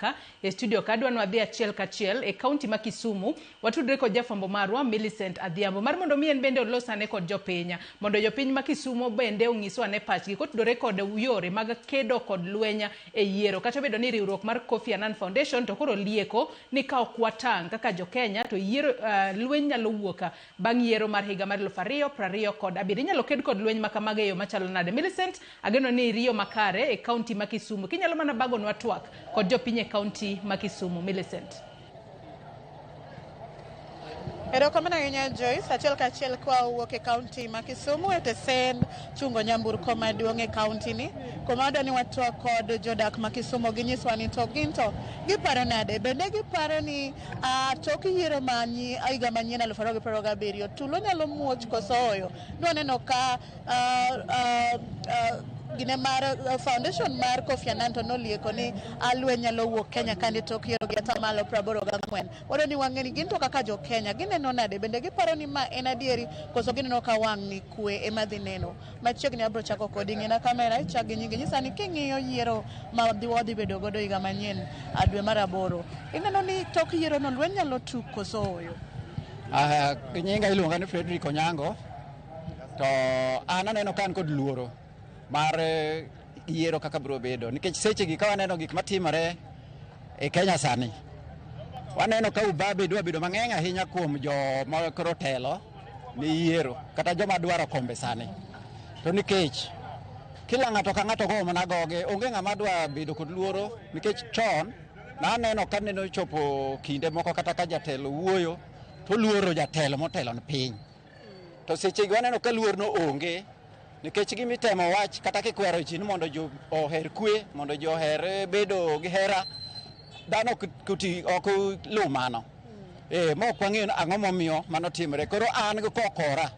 mbaka e studio ka. Adwa ni wadhi achiel kachiel e kaunti ma Kisumu, watudre kod jafwambo marwa Millicent Adhiambo mar mondo mi en bende olos ane kod jopiny, mondo jopiny ma Kisumo bende onyiswa ane pachgi kotudore kod yore mag kedo kod lweny e yiero. Kata obedo ni riwruok mar Kofi Annan Foundation to koro lieko ni ka ok watang' kaka jo-Kenya to yiero lweny nyalo wuok bang' yiero mar higa mar 2027. Inyalo ked kod lweny ma kamago e yo machalo nade? Millicent, ageno ni iriyo makare e kaunti ma Kisumu. Kinyalo mana bagonwa twak kod jopiny e kaunti ma Kisumu. Millicent. Erokamano ahinya Joyce, achiel kachiel kwa wuok e kaunti ma Kisumu e tesend chungo nyamburko maduong' e kaunti ni. Kuma wadwa ni watwak kod jodak ma Kisumu ginyiswa ni to gin to giparo nade? Bende giparo ni tok yiero ma higa manyien 2027 tulo nyalo muoch koso oyo? Nwaneno ka gine mar foundation mar Kofi Annan to nolieko ni lweny nyalo wuok Kenya kani tok yiero gi atamalo 84. Wadwa ni wang'e ni gin to kaka jo Kenya gineno nade? Bende giparo ni ma en adieri koso gineno ka wang' ni kwe ema dhi neno? Machiegni abro chako kodi ng'ina kamera ichak gi nyingi nyisa ni king'iyo yiero ma wadhi bedo godo higa manyien dwe mar aboro ineno ni tok yiero no lweny nyalo tuk koso oyo? Nyinga iluonga ni Frederick Onyango to an aneno ka an kod luoro mar yiero kaka biro bedo nikech sechegi ka waneno gik matimore e Kenya sani waneno ka ubabe dwa bedo mang'eny ahinya kuom joma koro telo ne yiero kata joma dwaro kombe sani to nikech kila ng'ato ka ng'ato goyo mana goge onge ng'ama dwa bedo kod luoro nikech chon naneno ka neno chopo kinde moko kata ka jatelo wuoyo to luoro jatelo motelo ne piny to sechegi waneno ka luorno onge nikech gimitemo wach kata kikwero ji ni mondo ji oher kwe mondo ji oher bedo gi hera dhano ok luw mano ma ok wang'eyo ang'o momiyo mano timore koro an gi kokora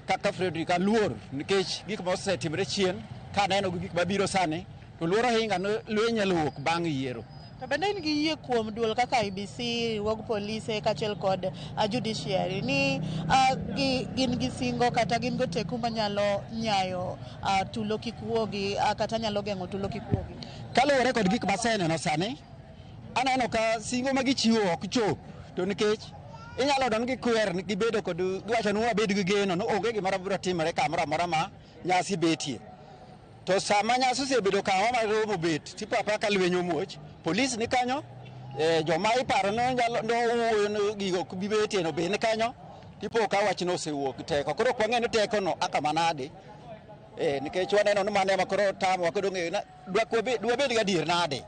kaka Frederick aluor nikech gik mosetimore chien kaneno gi gik mabiro sani to luoro hinga ni lweny nyalo wuok bang' yiero. To bende in gi yie kuom duol kaka IEBC, riwruog polise kaachiel kod judiciary ni gin gi singo kata gin go teku manyalo nyayo tulo kik wuogi kata nyalo geng'o tulo kik wuogi? Kaluwore kod gik maseneno sani, aneno ka singo ma gichiwo ok chop to nikech inyalo yudo ni gikwer gibedo kod giwacho ni wabed gi geno ni onge gimoro biro timore kamoro amora ma nyasi betie. To sama nyasi osebedo kama ma romo bet tipo apaka ka lweny omuoch, polis ni kanyo, joma iparo ni nyalo wuoyo ni gigo ok bi betie no be ni kanyo, tipo ka wachno osewuok gi teko. Koro ok wang'e ni teko no aka manade, nikech waneno ni mano ema koro tamowa koro ng'eyo dwabed gadier nade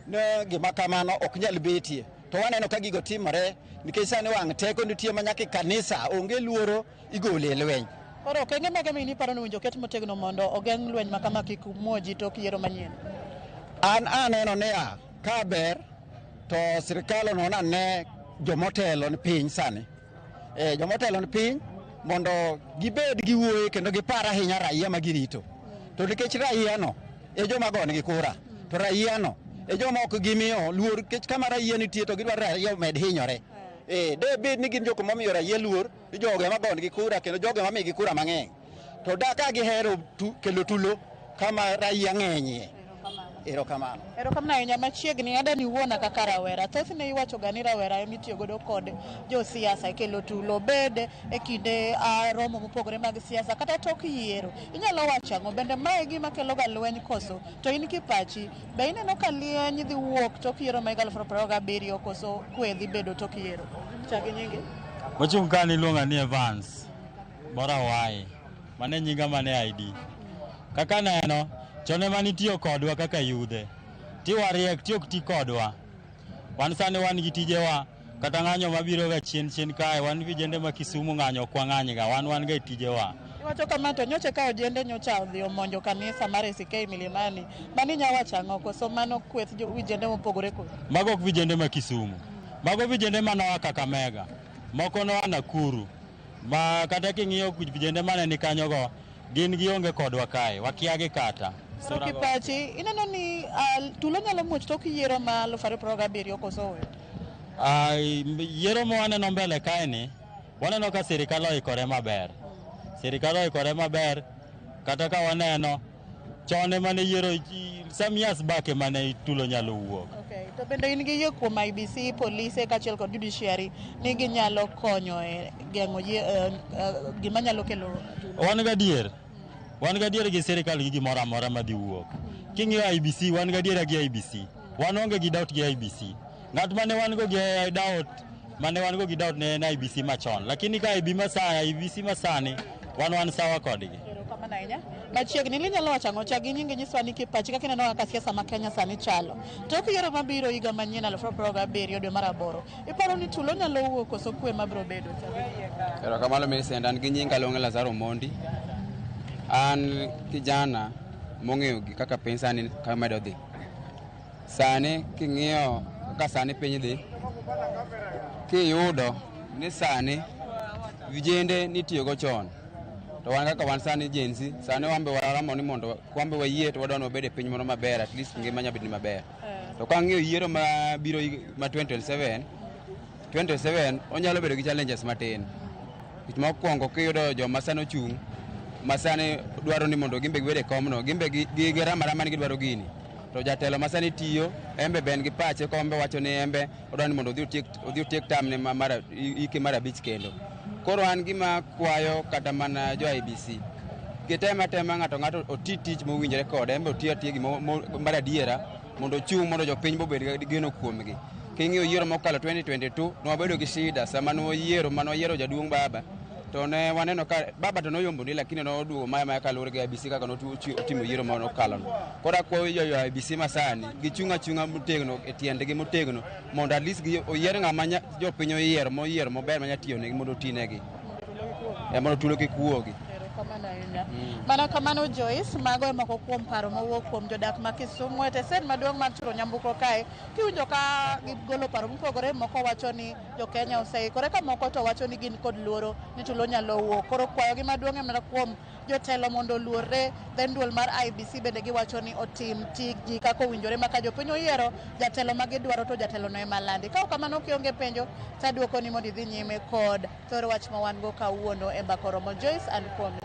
ni gima kamano ok nyal betie. To waneno ka gigo timore nikech sani wang' teko nitie ma nyaka e kanisa onge luoro igole e lweny. Koro okenge mage ma in iparo ni owinjo oket motegno mondo ogeng' lweny ma kama kik muoji tok yiero manyien? An aneno niya, ka ber to sirikal onon ane jomotelo ni piny sani. Jomotelo ni piny mondo gibed gi wuoyo kendo gipar ahinya raia ma girito. To nikech raia no e joma gonegi kura, to raia no e joma ok gimiyo luor nikech kama raia nitie to gidwaro raia omed hinyore. De bed ni gin jok momiyo raia luor, ni jogo ema gonegi kura kendo jogo ema migi kura mang'eny. To da ka gihero kelo tulo kama raia ng'enyie. Erokamano. Erokamano ahinya. Machiegni ada ni wuona kaka rawera. Thothne iwacho ga ni rawera ema itiyo godo kod josiasa e kelo tulo bed e kinde romo mopogore mag siasa kata tok yiero. Inyalo wacho ang'o? Bende mae gima kelo ga lweny koso? To in kipachi, be ineno ka lweny dhi wuok tok yiero ma higa 2027 koso kwe dhi bedo tok yiero? Chak gi nyingi. Mochung' ka ni iluonga ni Evans Bora Wai. Mano e nyinga mane ID. Kaka neno, chon ema nitiyo kodwa kaka yudhe. Ti wariek, ti ok ti kodwa. Wan sani wan gi tijewa, kata ng'anyo mabiro ga chien chien kae, wan vijende ma Kisumu ng'anyo ok wang'any ga, wan ga e tijewa. Iwacho kama to nyocha ka ojende nyocha odhi omonjo kanisa mar ACK Milimani. Mano inya wacho ang'o koso mano kweth vijende mopogore koso? Mago ok vijende ma Kisumu. Mago vijende manoa Kakamega. Moko noa Nakuru. Ma kata king'iyo vijende mane ni kanyogo, gin gionge kodwa kae, wakia gi kata. Koro kipachi, ineno ni tulo nyalo muoch tok yiero ma 2027 koso oyo? Yiero ma waneno mbele kae ni, waneno ka sirikal oikore maber. Sirikal oikore maber, kata ka waneno, chon ema ne yiero some years back ema ne tulo nyalo wuok. Okay. To bende in gi yie kuom IEBC, polise kaachiel kod judiciary ni ginyalo konyo e geng'o gima nyalo kelo tulo? Wan gadier, wan gadier gi sirikal gi gimoro amora madhi wuok. King'iyo IEBC, wan gadiera gi IEBC. Wan onge gi doubt gi IEBC. Ng'at mane wan go gi doubt, mane wan go gi doubt ne en IEBC machon. Lakini ka IEBC masani, IEBC masani, wan sawa kodgi. Erokamano ahinya. Machiegni inyalo wacho ang'o? Chak gi nyingi, nyiswa ni kipachi kaka ineno kaka siasa ma Kenya sani chalo. Tok yiero mabiro higa manyien 2027 dwe mar aboro. Iparo ni tulo nyalo wuok koso kwe mabiro bedo? Erokamano Millicent, an gi nyinga luongo Lazaro Mondi. An kijana mong'eyo kaka piny sani kamedo dhi. Sani king'iyo kaka sani piny dhi, kiyudo ni sani vijende nitiyogo chon. To wan kaka wan sani Gen Z, sani wan be waramo ni mondo wan be wayie to wadwa ni wabed e piny moro maber, at least ngima nyalo bedo maber. To kang'iyo yiero mabiro ma 2027, 2027 onyalo bedo gi challenges matin. Nikech mokwongo kiyudo joma sani ochung' ma sani dwaro ni mondo gimbe gibed e komno, gimbe giramo arama ni gidwaro gini. To jatelo ma sani tiyo, embe be en gi pache kombe wacho ni embe odwa ni mondo odhi otiek term ne mar hike mar abich kendo. Koro an gima kwayo kata mana jo IEBC, gitem atema ng'ato ng'ato oti tich mowinjore kode, embe oti atiya gima mar adiera mondo ochung' mondo jopiny bobed gi geno kuomgi. King'iyo yiero mokalo 2022, ne wabedo gi shida sama ne wayiero mane wayiero jaduong' baba to ne waneno ka baba to noyombo ni lakini noduogo maya maya kaluwore gi IEBC kaka notimo yiero manokalo no. Koro akwayo jo IEBC masani gichung' achung'a motegno e tiendgi motegno mondo at least oyier ng'ama jopiny oyiero moyiero maber manya tiyonegi mondo otinegi. Mondo tulo kik wuogi. Erokamano ahinya. Mana kamano Joyce, mago e moko kuom paro mowuok kuom jodak ma Kisumu e tesen maduong' mar churo nyamburko kae. Kiwinjo ka gigolo paro mopogore, moko wacho ni jo Kenya oseikore ka moko to wacho ni gin kod luoro ni tulo nyalo wuok. Koro kwayogi maduong' en mana kuom jotelo mondo oluorre, then duol mar IEBC bende giwacho ni otim tijgi kaka owinjore ma ka jopiny oyiero jatelo ma gidwaro to jatelo no ema landi. Ka ok kamano kionge penjo taduoko ni mondo idhi nyime kod thor wach ma wan go kawuono e Mbaka Oromo. Joyce an kuomi.